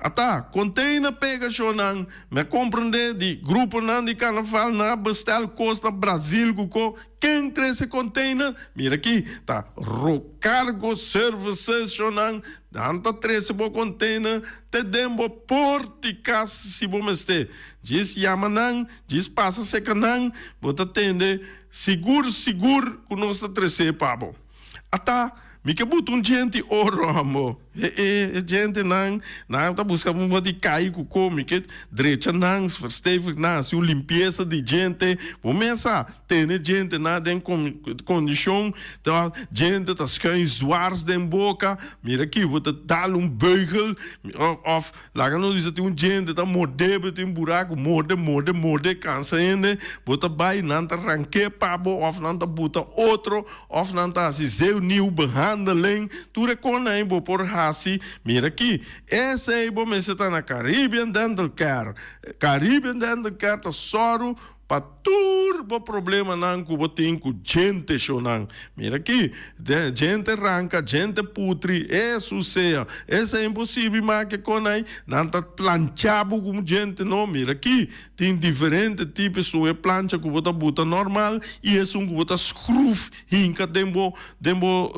Ata, container pega shownan, mi a comprende di gruponan di carnaval nan a bestel kos na Brazil ku ko, ken trese container? Mira aki, ta Rocargo Services shownan, nan ta trese bo container te den bo port di kas si bo mester. Djis yama nan, djis pasa seka nan, bo ta tende. Sigur sigur ku nos ta tresé pa bo. Ata, mi ke buta un djenti oro amo. E e e djentenan, nan ta buska un di kai ku ko, mi ke drecha nan, verstevig nan, hasi un limpiesa di djente. Bo mes sa, tene djentenan den kondishon, ta djente ta schuin dwars den boka, mira aki bo ta dal un beugel òf Laga nos bisa tin un djente ta morde bo, tin un buraku, morde, morde, morde, kansa hende, bo ta bai, nan ta rank'é pa bo òf nan ta buta otro, òf nan ta hasi zeeuwnieuw behandeling, tur e konan ei bo por hasi, mira aki, esei bo mester ta na Caribbean Dental Care, Caribbean Dental Care ta sòru Pa tur bo problemanan ku bo tin ku djente shownan. Mira aki, djente ranka, djente putri, esu sea. Esei imposibi make kon ai, nan ta plancha bo ku djente no. Mira aki, tin diferente tipo, esun e plancha ku bo ta buta normal i esun ku bo ta skruf hinka den bo, den bo,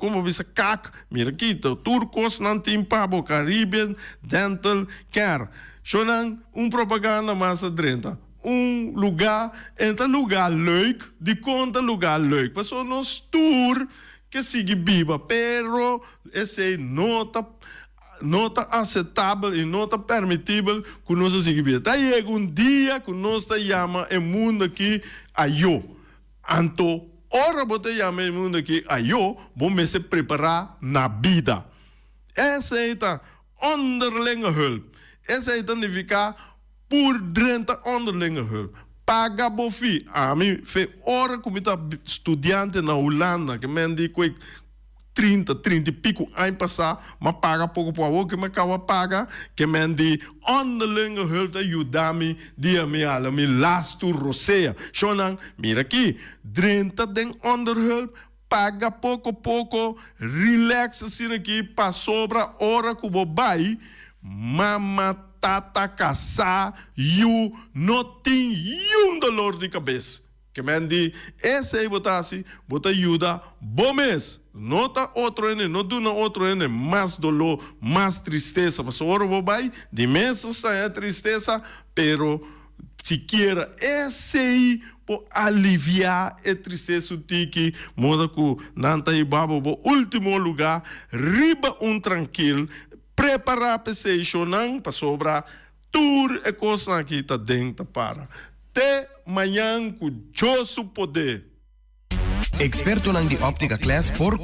komo bo bisa, kak. Mira aki, tur kos nan tin pa bo, Caribbean Dental Care. Shownan, un propaganda mas a drenta. Un lugá, e ta lugá leuk, dikon ta lugá leuk? Pasobra nos tur ke sigui biba, pero esei no ta no ta aceptabel i no ta permitibel ku nos a sigui biba. Ta yega un dia ku nos ta yama e mundu aki ayó. Anto ora bo ta yama e mundu aki ayó, bo mester prepará na bida. Esei ta onderlinge hulp. Esei ta nifiká Pur drenta onderlinge hulp. Paga bo fi. Ami fe ora ku mi ta studiante na Hulanda, ke men di ku e 30, 30 i piku aña pasá, m'a paga poko poko. Awor ke mi a kaba paga, ke men di onderlinge hulp ta yuda mi dia mi hala mi lastu rosea. Shonnan, mira aki, drenta den onderhulp, paga poko poko, relax asina aki, pasobra ora ku bo bai, mama, tata, kasá, yu, no tin yun dolor di kabes. Ke men di, esei bo ta hasi, bo ta yuda bo mes, no ta otro hende, no duna otro hende mas doló, mas tristesa, pasobra ora bo bai, di mes nos ta haña tristesa, pero sikiera esei por aliviá e tristesa un tiki, moda ku nan ta hiba bo bo último lugá riba un trankil, Prepará p'esei shownan pasobra tur e kosnan aki ta den ta para. Te mañan ku Dios su poder. Expertonan di Optica Class por.